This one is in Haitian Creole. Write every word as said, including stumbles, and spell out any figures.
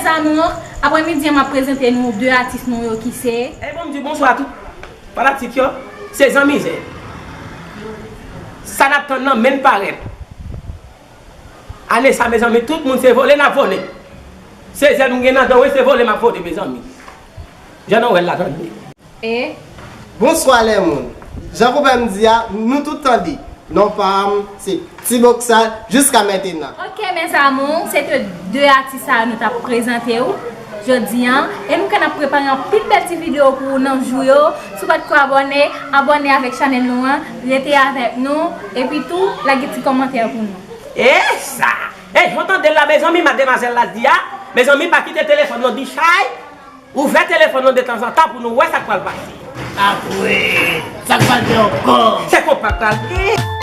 Sa nou an, aprè midi an m ap prezante nou de atis nou yo ki se. Ey, bon, m di bonswa tout fanatik yo. Se zanmi zen. Sa n ap tann nan menm parèt. Ane sa, mezanmi, tout moun se vole n ap vole. Se zèl m gen nan dan, wi, se vole m ap vole, mezanmi. Jan nou wè l la, tande. E? Bonswa lè moun. Jan konpè m di a, nou tout tande. Non pa m, se Ti Boksal, jiska mentenan. Ok, mes amours, se te de atis sa a nou t ap prezante w jodi an. E nou ka n ap prepare anpil bèl ti videyo pou ou nan jou yo. Si w pa t ko abòne, abòne avèk chanèl nou an, rete avèk nou. Epi tou, lage ti kòmantè pou nou. E sa! Ey, jan w tande l la, mezanmi, mademwazèl la di a, mezanmi, pa kite telefòn nan bichay. Ouvè telefòn nan detanzantan pou nou wè sa k pral pase. Apre, sa k pral gen ankò? Se konpa k pral gen.